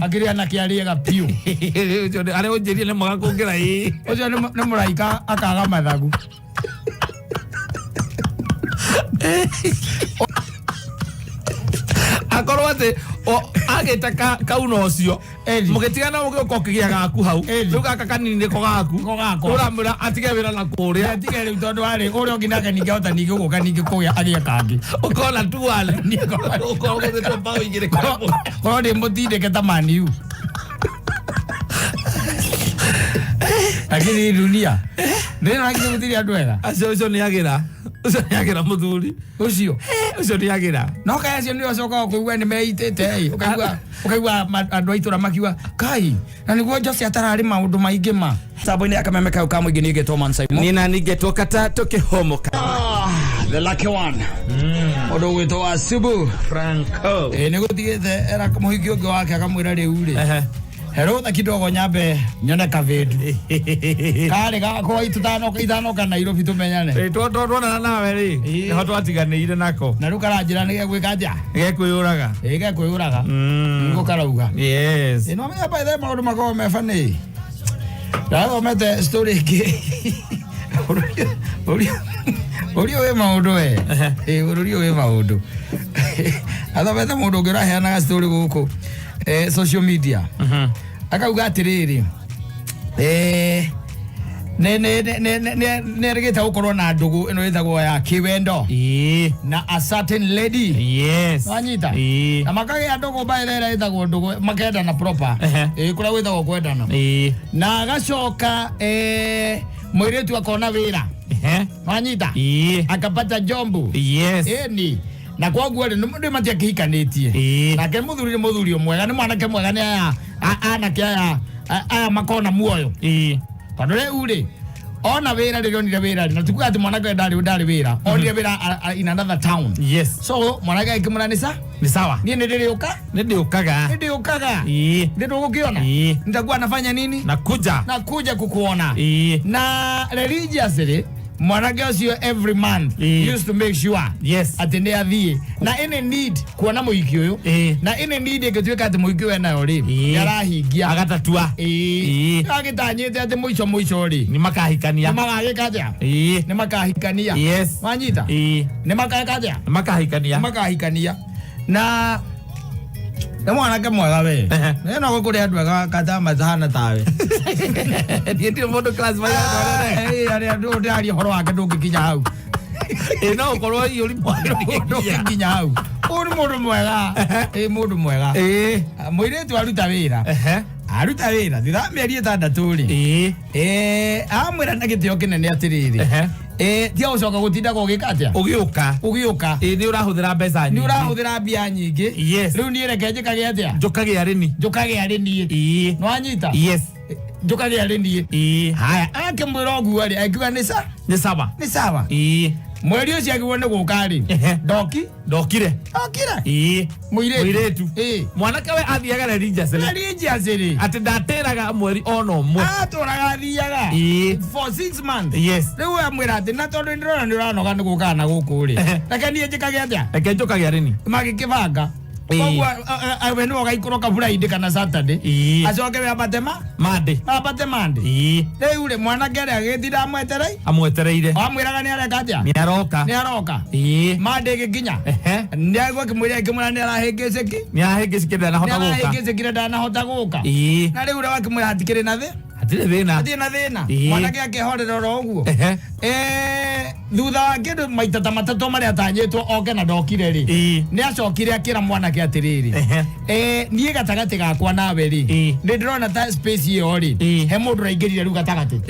Akĩrĩ anake arĩega biũ. Ũcio arĩa ũnjĩrire nĩ mwega kũngĩra ĩĩ. Ũcio nĩ mũraika akaga mathagu. Akorwo atĩ agĩte kauna ũcio Edi. Mũgĩtigana ũgĩũka ũkĩgĩa gaku hau. Edi. Rĩu gaka kanini nĩko gaku. Nĩko gakwa. Ũramwĩra atige wĩra na kũrĩa. Atige rĩu tondũ arĩ ũrĩa ũngĩ nake ningĩ ahota ningĩ gũka ningĩ kũgĩa agĩe kangĩ. Ũkona tuale ũkorwo gũthĩtwo mbaũ igĩrĩ kwa ĩmwe. Korwo ndĩ mũtindĩke ta maniu. Lakini hii dunia ndĩna lakini gũtirĩ andũ ega. Acio ũcio nĩ agĩra, ũcio nĩ agĩra mũthuri. Ũcio. Ũcio nĩ agĩra. No kaĩ acio nĩo ũcokaga kũigua nĩ meitĩte ĩ, ũkaigua andũ a itũra makiuga kai na nĩguo Jose atararĩ maũndũ maingĩ ma Tambo-inĩ ya kameme kau ka mũingĩ niĩ ngetwo Man Simon. Nina ningetwo kata tũkĩhomoka. The lucky one. Mũndũ ũgwĩtwo wa Subu. Franco. Ĩ nĩ gũtigĩte era mũhiki ũngĩ wake akamwĩra rĩu rĩ Ehe. herũtha kidogo nyambe nyone kavindu karĩ gakwa itanoka Nairobi tũmenyane. Ĩ, twonana nawe rĩ, Ĩ. nĩho twatiganĩire nako. Na rĩu karanjĩra nĩ gegwĩka atĩa? Gekwĩyũraga. Ĩ gekwĩyũraga. Nĩguo karauga. Yes. Ĩ no menya by the way maũndũ makoragwo me funny. Ndathomete story ĩngĩ. Bũrũri ũyũ wĩ maũndũ we. Ĩ bũrũri ũyũ wĩ maũndũ. Athomete mũndũ ũngĩ ũraheanaga story gũkũ social media. Akauga atĩrĩrĩ, nĩ erĩgĩte gũkorwo na ndũgũ ĩno ĩtagwo ya kĩwendo na a certain lady. Wanyita? Na makagĩa ndũgũ by the way ĩtagwo ndũgũ makendana proper. Ĩ kũrĩa gwĩtagwo kwendana. Na agacoka mũirĩtu akona wĩra. Wanyita? Akapata jombu. Ĩni. Na koguo rĩ nĩ matiakĩhikanĩtie. Nake mũthuri nĩ mũthuri mwega, nĩ mwanake mwega, nĩ aya anake aya aya makona muoyo. Tondũ rĩu rĩ ona wĩra rĩrĩa onire wĩra rĩ, na tikuga atĩ mwanake ũyũ ndarĩ wĩra, onire wĩra in another town. So mwanake akĩmwĩra nĩ sa Nĩ sawa. Niĩ nĩ ndĩrĩũka. Nĩ ndĩũkaga. Nĩ ndĩũkaga. Nĩ ndũgũkĩona. Nitakuwa nafanya nini? Nakuja. Nakuja kukuona. Na religiously mwanake ũcio every month used to make sure atĩ nĩ athiĩ na any need kuona mũhiki ũyũ, na any need ĩngĩtuĩka atĩ mũhiki ũyũ enayo rĩ, nĩ arahingia. Agatatua. Agĩtanyĩte atĩ mũico mũico rĩ nĩ makahikania. Nĩ magagĩka atĩa? Nĩ makahikania. Wanyita? Nĩ makeka atĩa? Nĩ makahikania. Nĩ makahikania. Na nĩ mwanake mwega we. Nĩ no gũkũrĩ andũ ega kata matahana tawe. Niĩ ndirĩ mũndũ class by andũ arĩa. Ĩ, arĩa andũ ndĩraria ũhoro wake ndũngĩkinya hau. Ĩ, no ũkorwo iyũri mwana. Ndũngĩkinya hau. Ũyũ nĩ mũndũ mwega. Ĩ mũndũ mwega. Mũirĩtu aruta wĩra. Aruta wĩra thutha wa mĩeri 6 rĩ. Amwĩra na gĩtĩo kĩnene atĩrĩrĩ. Tiga gũcoka gũtindaga ũgĩka atĩa? Ũgĩũka. Ũgĩũka. Ĩ, nĩ ũrahũthĩra mbeca nyingĩ. Nĩ ũrahũthĩra mbia nyingĩ. Rĩu niĩ reke njĩkage atĩa? Njũkage arĩ ni. Njũkage arĩ niĩ. Nĩwanyita? Yes. Njũkage arĩ niĩ. Haya, akĩmwĩra ũguo rĩ, akiuga nĩ sa? Nĩ sawa. Nĩ sawa. Mweri ũcio agĩrĩirwo nĩ gũka rĩ. Ndoki. Ndokire. Ndokire. Mũirĩtu. Mũirĩtu. Mwanake we athiaga religiously. Religiously. Atĩ ndatĩraga mweri ona ũmwe. Atũraga athiaga. For 6 months. Rĩu amwĩra atĩ na tondũ ndĩrona nĩ ũranoga nĩ gũkaga na gũkũ rĩ. Reke niĩ njĩkage atĩa? Reke njũkage arĩ ni. Magĩkĩbanga. Koguo we nĩwe ũgaikũrũka Friday kana Saturday. Acoke we ambate ma? Monday. Ambate Monday. Rĩu rĩ mwanake rĩ agĩtinda amweterei? Amwetereire. Amwĩraga nĩ areka atĩa? Nĩ aroka. Nĩ aroka. Monday ĩgĩkinya. Nĩ agũkĩmwĩra akĩmwĩra nĩ arahĩngĩcĩki. Nĩ arahĩngĩcĩkire ndanahota Nĩ gũka. arahĩngĩcĩkire ndanahota gũka. Na rĩu rĩ wakĩmwĩra hatikĩrĩ na thĩ? Hatirĩ thĩna. Hatirĩ na thĩna. Mwanake akĩhorera oro ũguo. Thutha wa kĩndũ maita ta matatũ marĩa atanyĩtwo oke na ndokire rĩ, nĩ acokire akĩra mwanake atĩrĩrĩ, niĩ gatagatĩ gakwa nawe rĩ, nĩ ndĩrona ta space ĩyo rĩ, he mũndũ ũraingĩrire rĩu gatagatĩ.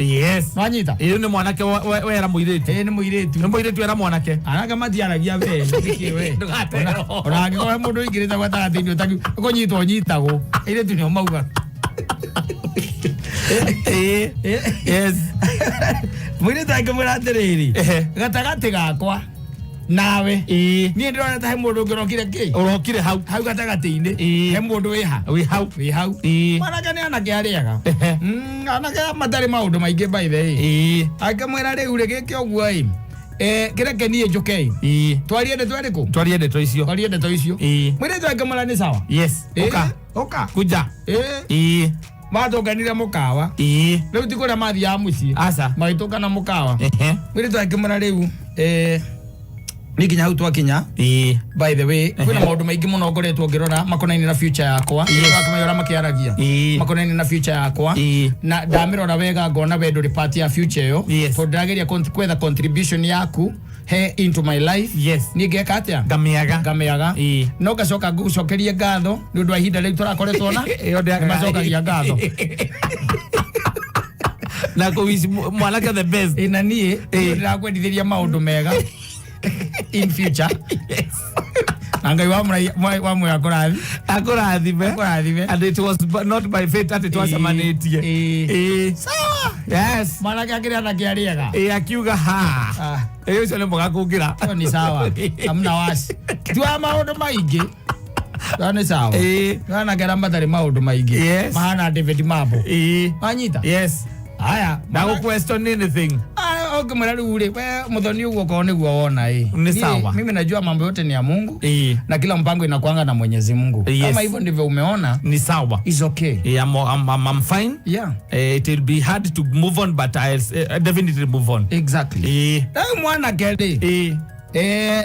Nwanyita? Ĩĩ, nĩ mwanake wera mũirĩtu. Ĩĩ, nĩ mũirĩtu. Nĩ mũirĩtu era mwanake. Anake matiaragia we, nĩkĩ we? Ndũgaterwo. Ona angĩkorwo he mũndũ ũingĩrĩte gatagatĩ-inĩ ũtaki kũnyitwo ũnyitagwo. Airĩtu nĩo maugaga. Mũirĩtu akĩmwĩra atĩrĩrĩ, gatagatĩ gakwa nawe niĩ ndĩrona ta he mũndũ ũngĩ ũrokire kĩ? Ũrokire hau. Hau gatagatĩ-inĩ. He mũndũ wĩ ha? Wĩ hau. Wĩ hau. Mwanake nĩ anake arĩaga. Anake matarĩ maũndũ maingĩ by the way. Akĩmwĩra rĩu rĩ gĩke ũguo ĩ. Kĩreke niĩ njũke Ĩĩ. twarie ndeto ĩrĩkũ? Twarie ndeto icio. Twarie ndeto icio. Ĩĩ. Mũirĩtu akĩmwĩra nĩ sawa. Yes. Ũka. Ũka. Kuja. Ĩĩ. Matũnganire mũkawa. Ĩĩ. Rĩu ti kũrĩa mathiaga mũciĩ. Aca. Magĩtũngana mũkawa. Ehe. Mũirĩtu akĩmwĩra rĩu nĩ kinya hau twakinya. Ĩĩ. By the way, kwĩna maũndũ maingĩ mũno ngoretwo ngĩrora makonainie na future yakwa. Akĩmenya ũrĩa makĩaragia. Ĩĩ. Makonainie na future yakwa. Ĩĩ. Na ndamĩrora wega ngona we ndũrĩ part ya future ĩyo. Yes. Tondũ ndĩrageria kwetha contribution yaku he into my life. Yes. Niĩ ngeka atĩa? Ngamĩaga. Ngamĩaga. Ĩĩ. No ngacoka ngũcokerie ngatho nĩ ũndũ wa ihinda rĩu tũrakoretwo na. Ĩyo ndĩakaga. Nĩmacokagia ngatho. Na kũwish mwanake the best. Ĩ, na niĩ Ĩĩ. ndĩrakwendithĩria maũndũ mega in future. Yes. Na Ngai wa mwĩra kũrathi. Akũrathime. Akũrathime. And it was not by fate atĩ twacemanĩtie. Ĩĩ. Ĩĩ. Sawa. Yes. Mwanake akĩrĩ anake arĩega. Ĩĩ, akiuga ha. Ah. Ĩĩ, ũcio nĩ mwega kũngĩra. Ĩyo nĩ sawa. Hamna wasi. Ti wa maũndũ maingĩ. Ĩyo nĩ sawa. Ĩĩ. Nĩ anake arĩa matarĩ maũndũ maingĩ. Yes. Mahana David Mambo. Ĩĩ. Wanyita? Yes. Haya. Ndagũ question anything. Ah, ũngĩmwĩra rĩu rĩ, we mũthoni ũguo okorwo nĩguo wona ĩ. Ni sawa. Mimi najua mambo yote ni ya Mungu. Ĩĩ. Na kila mpango inakuanga na Mwenyezi Mungu. Yes. Kama hivyo ndivyo umeona, Ni sawa. is okay. Ĩĩ, I'm fine. Yeah. It will be hard to move on, but I'll definitely move on. Exactly. Ĩĩ. Rĩu mwanake rĩ, Ĩĩ.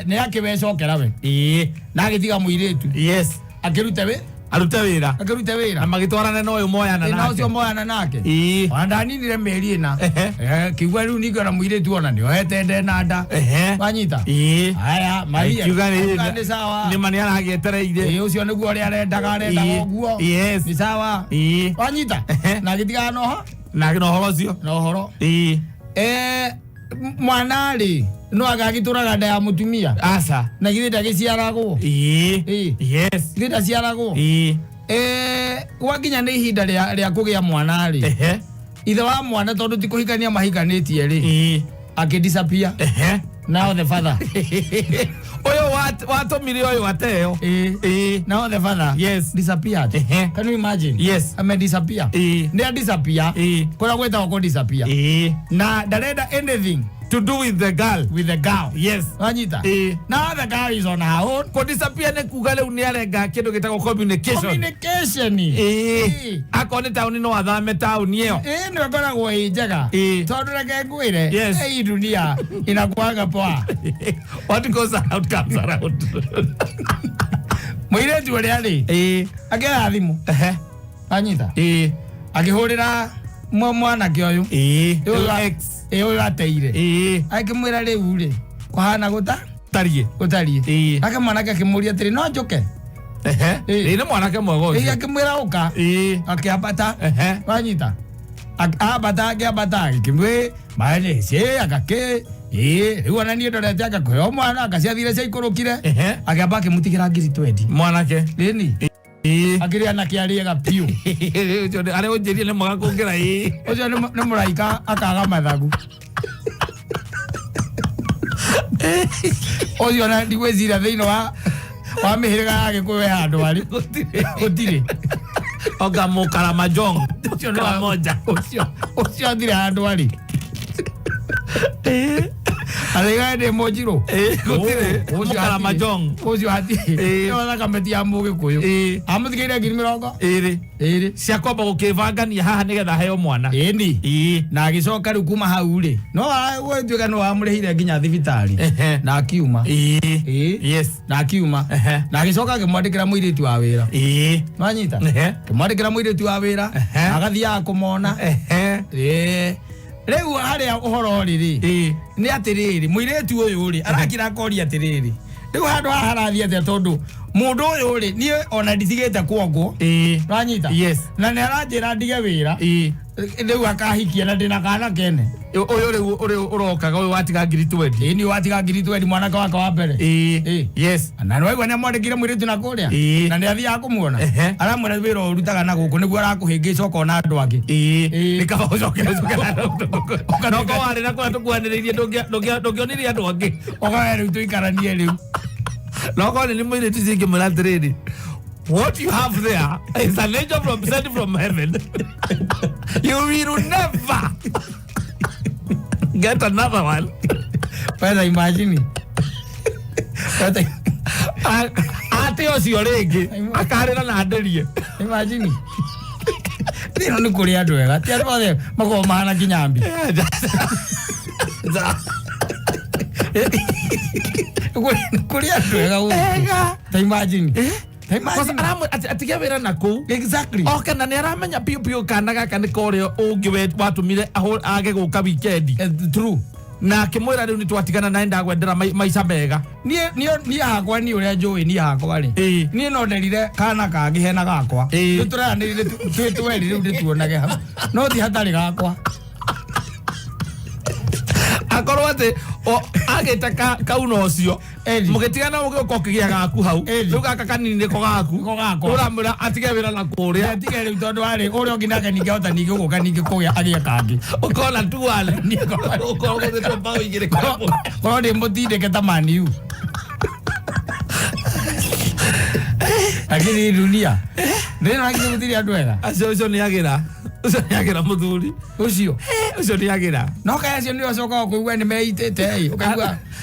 nĩ akĩwecokera we. Ĩĩ. Na agĩtiga mũirĩtu. Yes. Akĩrute wĩ? Arute wĩra. Akĩrute Na wĩra. magĩtwarana na ũyũ moyana Na nake. ũcio moyana nake. Ĩĩ. Ona ndaninire mĩeri ĩna. Ehe. Kiuga rĩu ningĩ ona mũirĩtu ona nĩohete nde na nda. Ehe. Wanyita? Ĩĩ. Haya, Maria. Akiuga Akiuga nĩ sawa. nĩ ma nĩ aragĩetereire. Ĩĩ, ũcio nĩguo ũrĩa arendaga arendaga Ĩĩ. ũguo. Yes. Nĩ sawa. Ĩĩ. Wanyita? Ehe. Na agĩtigana na ũho? Na ũhoro ũcio. Na ũhoro. Ĩĩ. Mwana rĩ, no agagĩtũraga nda ya mũtumia. Aca. Na githĩ ndagĩciaragwo? Ĩĩ. Ĩĩ. Yes. Githĩ ndaciaragwo? Ĩĩ. Gwakinya nĩ ihinda rĩa kũgĩa mwana rĩ. Ehe. Ithe wa mwana tondũ ti kũhikania mahikanĩtie rĩ. Ĩĩ. Akĩdisappear. Ehe. Now the father. Ũyũ watũmire ũyũ ateo. Ĩĩ. Ĩĩ. Now the father. Yes. Disappeared. Ehe. Can you imagine? Yes. Ame disappear. Ĩĩ. Nĩ a disappear. Ĩĩ. Kũrĩa gwĩtagwo kũ disappear. Ĩĩ. Na ndarenda anything To do with the girl. with the girl. Yes. Wanyita? Ĩĩ. Now the girl is on her own. Kũ disappear nĩ kuga rĩu nĩ arenga kĩndũ gĩtagwo communication. Communication. Ĩĩ. Ĩĩ. Akorwo nĩ taũni no athame taũni ĩyo. Ĩĩ nĩ ĩkoragwo ĩ njega. Ĩĩ. Tondũ reke ngwĩre. Yes. Hii dunia inakuanga poa. What goes around comes around. Mũirĩtu ũrĩa rĩ. Ĩĩ. Akĩoya thimũ. Ehe. Wanyita? Ĩĩ. Akĩhũrĩra mwanake ũyũ. Ĩĩ. Ũyũ Ex. Ĩĩ ũyũ ateire. Ĩĩ. Akĩmwĩra rĩu rĩ, kũhana gũta? Tariĩ. Gũtariĩ. Ĩĩ. Nake mwanake akĩmũria atĩrĩ, no njũke? Ehe. Ĩĩ. Ĩĩ nĩ mwanake mwega Ĩĩ ũcio. akĩmwĩra ũka. Ĩĩ. Akĩambata. Ehe. Wanyita? Ambata akĩambata akĩmwĩ maĩ ciĩ agakĩ ĩĩ rĩu ona niĩ ndorete agakũheo mwana akaciathire ciaikũrũkire. Ehe. Akĩamba akĩmũtigĩra ngiri 20. Mwanake. Ĩni. Ĩĩ. Akĩrĩ anake arĩega biũ. Ũcio arĩa ũnjĩrire nĩ mwega kũngĩra ĩĩ. Ũcio nĩ mũraika akaga mathagu. Ũcio ona ndigwĩciria thĩinĩ wa mĩhĩrĩga ya Gĩkũyũ he handũ arĩ. Gũtirĩ. Oga mũkaramajong. Ũcio nĩ Karamoja. Ũcio athire handũ arĩ. Arĩga ndĩ mũnjirũ. Ĩĩ, gũtirĩ. Ũcio Mũkaramajong. Ũcio hatirĩ. Ĩĩ. Ĩyo thakame ti ya Mũgĩkũyũ. Ĩĩ. Amũtigĩire ngiri mĩrongo Ĩrĩ. ĩrĩ. Cia kwamba gũkĩbangania haha nĩgetha aheo mwana. Ĩni. Ĩĩ. Na agĩcoka rĩu kuma hau rĩ, no gwĩtuĩka no amũrĩhire nginya thibitarĩ. Ehe. Na akiuma. Ĩĩ. Ĩĩ. Yes. Na akiuma. Ehe. Na agĩcoka akĩmwandĩkĩra mũirĩtu wa wĩra. Ĩĩ. Wanyita? Ehe. Akĩmwandĩkĩra mũirĩtu wa wĩra. Ehe. Na agathiaga kũmona. Ehe. Ĩĩ. Rĩu harĩa ũhoro rĩ rĩ. Ĩĩ. Nĩ atĩrĩrĩ, mũirĩtu ũyũ rĩ, arakira akoria atĩrĩrĩ. Rĩu handũ haha harathiĩ atĩa tondũ mũndũ ũyũ rĩ, niĩ ona nditigĩte kuongwo. Ĩĩ. Wanyita? Yes. Na nĩ aranjĩra ndige wĩra. Ĩĩ. Rĩu akahikia na ndĩna kana kene. Ũyũ rĩu ũrĩ ũrokaga ũyũ watiga ngiri 20. Ĩĩ nĩ watiga ngiri 20 mwanake wake wa mbere. Ĩĩ. Ĩĩ. Yes. Na nĩ waigua nĩ amwandĩkire mũirĩtu na kũrĩa. Ĩĩ. Na nĩ athiaga kũmuona. Ehe. Aramwĩra wĩra ũrutaga na gũkũ nĩguo arakũhĩngĩca ũkona andũ angĩ. Ĩĩ. Ĩĩ. Nĩ kaba ũcoke ũcoke na Noko warĩ na kũrĩa tũkuanĩrĩirie ndũngĩonirie andũ angĩ. Ũkoya rĩu tũikaranie rĩu. Noko nĩ mũirĩtu ũcio ingĩmwĩra atĩrĩrĩ, what you have there is an angel from sent from heaven. You will never get another one. Wetha imagine. Wetha Ate ũcio rĩngĩ akarĩra na nderie. Imagine. Thĩno nĩ kũrĩ andũ ega, ti andũ othe makoragwo mahana kinyambi. Kũrĩ andũ ega gũkũ. Ega. Ta imagine. Ta Kwanza imagine. atige wĩra na kũu. Exactly. Oke na nĩ aramenya biũ biũ kana gaka nĩ korĩa ũngĩ watũmire age gũka wikendi. True. Na akĩmwĩra rĩu nĩ twatigana na ndagwendera maica mega. Niĩ niĩ niĩ hakwa niĩ ũrĩa njũĩ niĩ hakwa rĩ. Niĩ no nderire kana kangĩ hena gakwa. Nĩ tũraranĩrire twĩ twerĩ rĩu ndĩtuonage hau. No ti hatarĩ gakwa. Akorwo atĩ agĩte kauna ũcio Eri. mũgĩtigana ũgĩũka ũkĩgĩa gaku hau. Eri. Rĩu gaka kanini nĩko gaku. Nĩko gakwa. Ũramwĩra atige wĩra na kũrĩa. Atige rĩu tondũ arĩ ũrĩa ũngĩ nake ningĩhota ningĩ gũka ningĩ kũgĩa agĩe kangĩ. Ũkona tu wale. Niĩ ngona- Ũkorwo ũgũthĩtwo mbaũ igĩrĩ kwa ĩmwe. Korwo ndĩ mũtindĩke ta maniu. Lakini dunia. Ndĩna lakini gũtirĩ andũ ega. Acio ũcio nĩ agĩra. Ũcio nĩ agĩra mũthuri. Ũcio. Ũcio nĩ agĩra. No kaĩ acio nĩo ũcokaga kũigua nĩ meitĩte ĩ.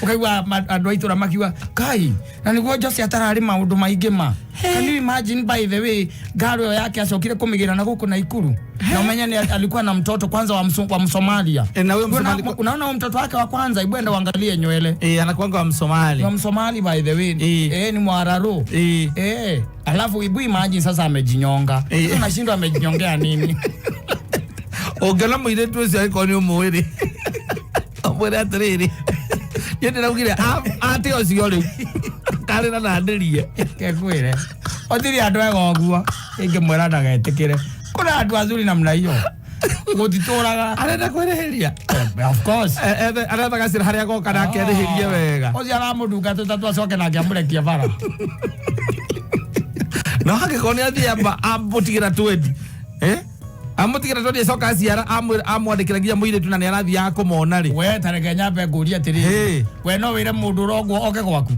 Ũkaigua andũ a itũra makiuga kai na nĩguo Jose atararĩ maũndũ maingĩ ma. Can you imagine by the way ngaro ĩyo yake acokire kũmĩgĩra na gũkũ Naikuru. Na umenye ni alikuwa na mtoto kwanza wa Msomalia. Na huyo Msomali Unaona huyo mtoto wake wa kwanza ibwenda uangalie nywele. Anakuanga wa Msomali. Wa Msomali by the way. Ni Mwararo. Alafu ibu imagine sasa amejinyonga. Sasa unashindwa amejinyongea nini? Ũngĩona mũirĩtu ũcio angĩkorwo nĩ ũmũĩ rĩ, ũmwĩre atĩrĩrĩ, niĩ ndĩraugire ate ũcio rĩu karĩra na ndĩrie. Kekwĩre. Otiri andũ ega ũguo ingĩmwĩra ndagetĩkĩre. Kuna andũ azuri namna hiyo. Gũtitũraga. Arenda kwĩrĩhĩria. Of course. Aretha gacĩra harĩa agoka na akerĩhĩrie wega. Ũcio aramũndunga tũtatũ acoke nake amũrekie bara. No angĩkorwo nĩ athiĩ amũtigĩra twendi. Amũtigĩra twendi acoka aciara amwandĩkĩra nginya mũirĩtu na nĩ arathiaga kũmona rĩ. We ta reke nyambe ngũrie atĩrĩrĩ. We no wĩre mũndũ ũrogwo oke gwaku.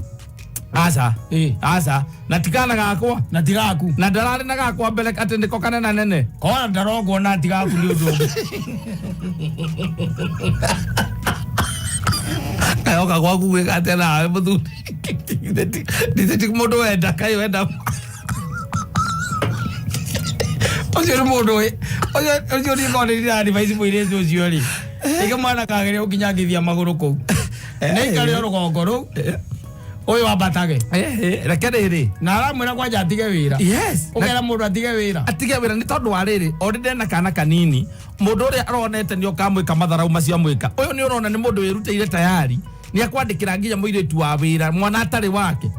Aca. Aca. Na ti kana gakwa. Na ti gaku. Na ndararĩ na gakwa mbere atĩ nĩko kanena nene. Kora ndarogwo na ti gaku nĩ ũndũ ũngĩ. Kayoka gwaku gwĩka atĩa nawe mũthuri. Ndithĩ ti mũndũ wenda kaĩ wenda. Ũcio nĩ mũndũ ũcio nĩ korwo nĩ advice mũirĩtu ũcio rĩ. Ĩke mwana kagĩrĩire gũkinyangithia magũrũ kũu. Nĩ ikare o rũgongo rũu. Ũyũ ambatage. Reke rĩrĩ. Na aramwĩra kwanja atige wĩra. Yes. Ũkera mũndũ atige wĩra. Atige wĩra nĩ tondũ wa rĩrĩ, already ena kana kanini. Mũndũ ũrĩa aronete nĩ okamwĩka matharau macio amwĩka. Ũyũ nĩ ũrona nĩ mũndũ wĩrutĩire tayari. Nĩ akwandĩkĩra nginya mũirĩtu wa wĩra, mwana atarĩ wake.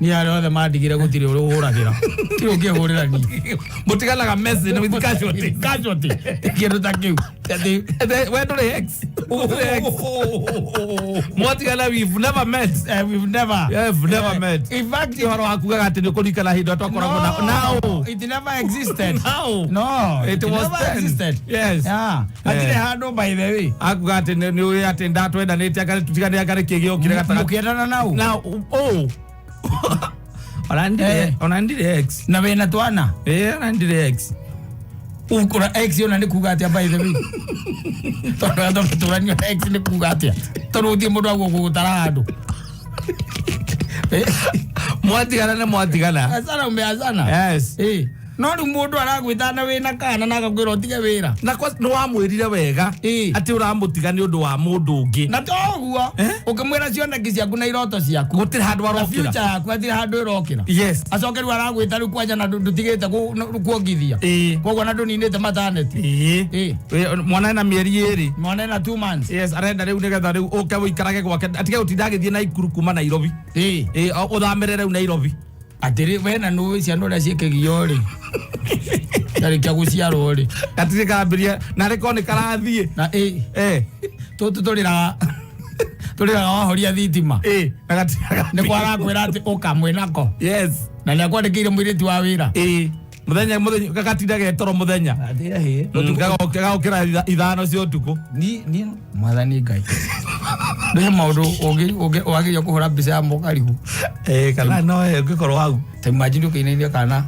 Nĩ arĩa othe mandigire gũtirĩ ũrĩa ũhũragĩra. Tirĩ ũngĩhũrĩra niĩ. Mũtiganaga message with casualty. Casualty. Kĩndũ ta kĩu. Atĩ We ndũrĩ ex. Ndũrĩ ex. Mwatigana we've never met. We've never. Yeah, we've never met. In fact, ũhoro wa kugaga atĩ nĩ ũkũririkana hĩndĩ ĩrĩa twakoragwo na now. It never existed. Now. No, It was never then. existed. Yes. Yeah. Hatirĩ handũ by the way. Akuga atĩ nĩ ũĩ atĩ ndatwendanĩte anga tũtigane anga nĩkĩ gĩokire gatagatĩ. Mũkĩendana nau. Now, oh. Ona ndirĩ ex. Na wĩna twana. Ona ndirĩ ex. Ukura ex yona nĩ kuga atĩa by the way. Tondũ andũ matũranio na ex nĩ kuga atĩa. Tondũ gũtirĩ mũndũ aguo gũgũtara handũ. Mwatigana nĩ mwatigana. Azana umeazana. Yes. No rĩu mũndũ aragwĩta na wĩna kana na agakwĩra ũtige wĩra. Na kwa nĩ wamwĩrire wega atĩ ũramũtiga nĩ ũndũ wa mũndũ ũngĩ. Na to ũguo ũkĩmwĩra cioneki ciaku na iroto ciaku. Gũtirĩ handũ Na arokĩra. future yaku hatirĩ handũ ĩrokĩra. Yes. Acoke rĩu aragwĩta rĩu kwanja na ndũtigĩte kuongithia. Koguo na ndũninĩte maternity. Mwana ena mĩeri ĩrĩ. Mwana ena 2 months. Yes, arenda rĩu nĩgetha rĩu ũke ũikarage gwake atige gũtinda agĩthiĩ Naikuru kuma Nairobi. Ũthamĩre rĩu Nairobi. Atĩrĩ we na nũĩ ciana ũrĩa ciĩkĩgio rĩ. Yarĩkia gũciarwo rĩ. Gatirĩ karambĩrĩria na rĩkorwo nĩ karathiĩ. Na tũtũ tũrĩraga tũrĩraga wahoria thitima. Na gatirĩ Nĩ kwa arakwĩra atĩ ũka mwĩnako. Yes. Na nĩ akwandĩkĩire mũirĩtu wa wĩra. Mũthenya mũthenya gagatinda getoro mũthenya. Gagokĩra ithano cia ũtukũ. Ni mwathani Ngai. Nĩ maũndũ wagĩrĩire kũhũra mbica ya mũkarigu. Kana no ũngĩkorwo hau. Ta imagine ũkĩinainia kana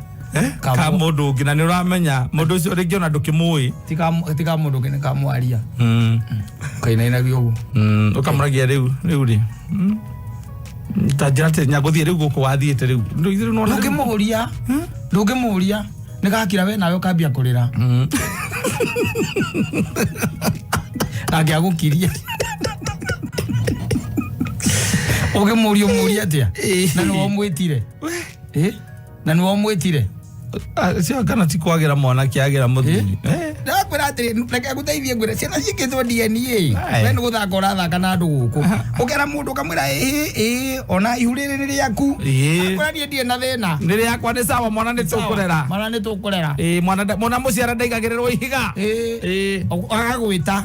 Ka mũndũ ũngĩ na nĩ ũramenya mũndũ ũcio rĩngĩ ona ndũkĩmũĩ. Ti ka mũndũ ũngĩ nĩ ka mwaria. Kainainagio ũguo. Ũkamũragia rĩu rĩu rĩ. Ta njĩra atĩ nyagũthiĩ rĩu gũkũ wathiĩte rĩu. Rĩu nĩwona rĩu- Ndũngĩmũria. Ndũngĩmũria. Nĩ gakira we nawe ũkambia kũrĩra. Nake agũkirie. Ũngĩmũria ũmũrie atĩa? Na nĩwe ũmwĩtire. Na nĩwe ũmwĩtire. Cio kana ti kwagĩra mwanake agĩra mũthuri. Ndakwĩra atĩrĩ, reke ngũteithie ngwĩre ciana ciĩkĩtwo DNA. Aye. We nĩ gũthaka ũrathaka na andũ gũkũ. Ũkera mũndũ ũkamwĩra ĩĩ ĩĩ ona ihu rĩrĩ nĩ rĩaku. Akwĩra niĩ ndirĩ na thĩna. Nĩ rĩakwa nĩ sawa mwana nĩ tũkũrera. Mwana nĩ tũkũrera. Mwana mwana mũciara ndaigagĩrĩrwo ihiga. Agagwĩta.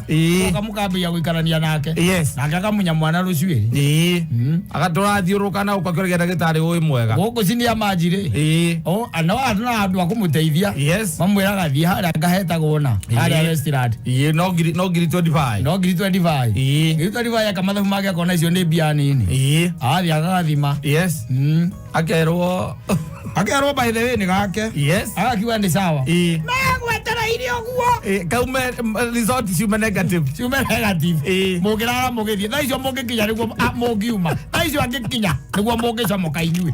Ũkamũkambia gũikarania nake. Yes. Nake akamunya mwana rũcuĩrĩ. Agatũrathiũrũrũka na ũkakĩũria ndagĩtarĩ ũĩ mwega. Gũkũ cinia manji rĩ. No andũ na andũ a kũmũteithia. Yes. Mamwĩraga thiĩ harĩa ngahetagwo na harĩa restaurant. No ngiri no ngiri 25. No ngiri 25. Ngiri 25 akamathabu make akona icio nĩ mbia nini. Athiĩ agagathima. Yes. Akerwo. Akerwo by the way nĩ gake. Yes. Agakiuga nĩ sawa. No gwetereire ũguo. Kaume result ciume negative. Ciume negative. Mũngĩrara mũgĩthiĩ. Thaa icio mũngĩkinya nĩguo mũngiuma. Thaa icio angĩkinya nĩguo mũngĩcomoka inyuĩ.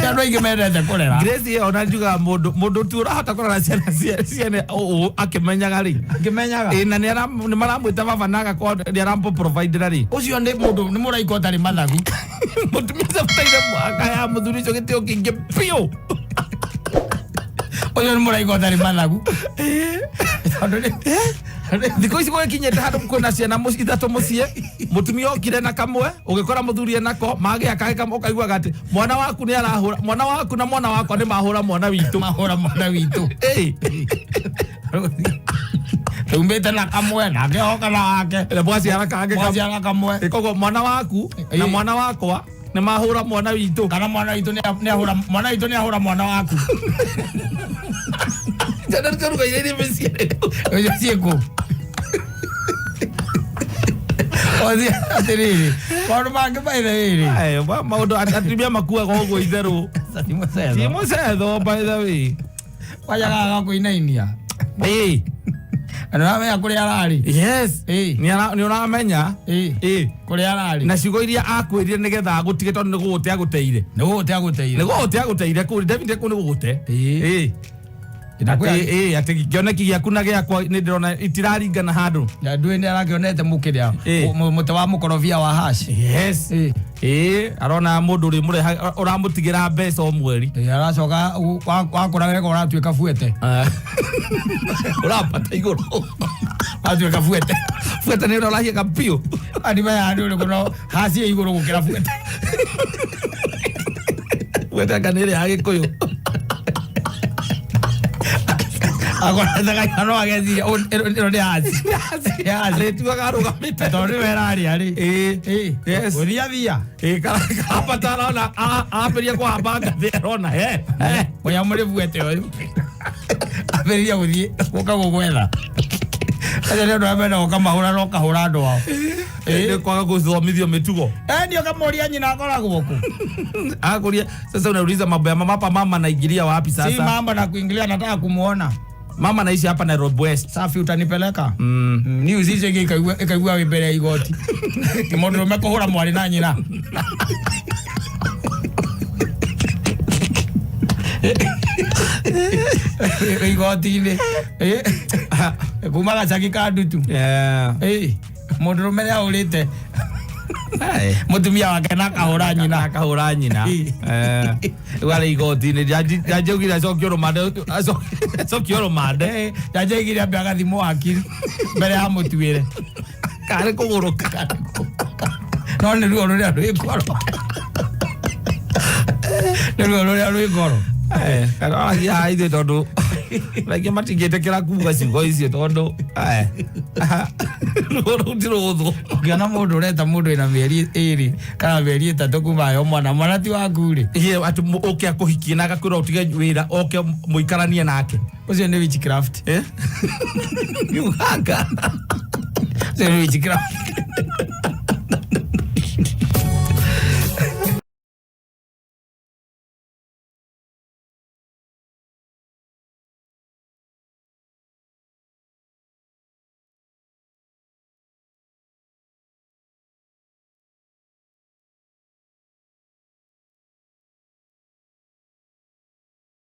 Andũ aingĩ mendete kũrera. Grace ĩyo ona njugaga mũndũ mũndũ tu ũrahota kũrera ciana ciene ũũ akĩmenyaga rĩ. Akĩmenyaga. Na nĩ maramwĩta baba na agakorwo nĩ aramũ-providera rĩ. Ũcio nĩ mũndũ nĩ mũraika ũtarĩ mathagu. Mũtumia ũcio abataire akaya mũthuri ũcio gĩtĩo kĩingĩ biũ. Ũcio nĩ mũraika ũtarĩ mathagu. Tondũ nĩ Thikũ ici gũgĩkinyĩte handũ kwĩna ciana ithatũ mũciĩ, mũtumia okire na kamwe, ũgĩkora mũthuri enako, magĩa kangĩ kamwe, ũkaiguaga atĩ mwana waku nĩ arahũra, mwana waku na mwana wakwa nĩ mahũra mwana witũ. Mahũra mwana witũ. Tumĩte na kamwe, nake oka na wake. Na mwaciara kangĩ kamwe. Mwaciara kamwe. Koguo mwana waku na mwana wakwa nĩ mahũra mwana witũ. Kana mwana witũ nĩ ahũra, mwana witũ nĩ ahũra mwana waku. Ciana nĩcio ruga iria irĩ mĩciĩ. Ũcio ciĩkũ? Othi atĩrĩrĩ, maũndũ mangĩ by the way rĩ. Ayo, maũndũ atumia makuaga ũguo itherũ. Ti mũcetho. Ti mũcetho by the way. Wanjaga gakũinainia. Na nĩũramenya kũrĩa ararĩ. Yes. Nĩ ũramenya. Kũrĩa ararĩ. Na ciugo iria akwĩrire nĩgetha agũtige tondũ nĩ gũgũte agũteire. Nĩ gũgũte agũteire. Nĩ gũgũte agũteire kũu, David kũu nĩ gũgũte. Atĩ atĩ kĩoneki gĩaku na gĩakwa nĩ ndĩrona itiraringana handũ. Na ndũĩ nĩ arakĩonete mũkĩrĩa, mũtĩ wa mũkorobia wa hash. Yes. Arona mũndũ ũrĩmũreha, ũramũtigĩra mbeca o mweri. Aracoka wakũra wega ũratuĩka buete. Ũrambata igũrũ. Atuĩka buete. Buete nĩ ũrĩa ũrahiũka biũ. Andimenya nĩ ũrĩkũ no haci ĩ igũrũ gũkĩra buete. Buete anga nĩ ĩrĩa ya Gĩkũyũ. Akorete kaina no ageciria, ĩno nĩ haci. Nĩ haci. Arĩtuaga arũgamĩte. Tondũ nĩwe ĩrarĩa rĩ. Yes. Gũthiathia. Karambata arona, ambĩrĩria kũhamba ngathĩ arona, Ũrĩa mũrĩ buete ũyũ. Ambĩrĩria gũthiĩ, gũka gũgwetha. Acio nĩ andũ arĩa menda gũkamahũra na ũkahũra andũ ao. Nĩ kwaga gũthomithio mĩtugo. Ndio ũkamũria nyina akoragwo kũ? Akũria, sasa unauliza mambo ya mama hapa, mama anaingilia wapi sasa? Si mambo na kuingilia, nataka kumuona. Mama anaishi hapa Nairobi West. Safi, utanipeleka? Ni uzice ĩngĩ ĩkaigua wĩ mbere ya igoti. Nĩ mũndũ ũrũme kũhũra mwarĩ na nyina. Igoti-inĩ. Kuma gacagi ka ndutu. Mũndũ ũrũme nĩ ahũrĩte mũtumia wake na akahũra nyina. Akahũra nyina. Rĩu arĩ igoti-inĩ. Jaji augire acokio rũmande, acokio rũmande. Jaji augire ambe agathimwo hakiri mbere ya mũtuĩre. Karĩ kũgũrũka. No nĩ ruo rũrĩa rwĩ ngoro. Nĩ ruo rũrĩa rwĩ ngoro. Kana aragia haha ithuĩ tondũ aingĩ matingĩtĩkĩra kuga ciugo icio tondũ, ruo rũu ti rũhũthũ. Ũngĩona mũndũ ũreta mũndũ wĩna mĩeri ĩrĩ kana mĩeri ĩtatũ kuma yo mwana, mwana ti waku rĩ. Ĩĩ, atĩ ũke akũhikie na agakwĩra ũtige wĩra, oke mũikaranie nake. Ũcio nĩ witchcraft. Uganda. Ũcio nĩ witchcraft.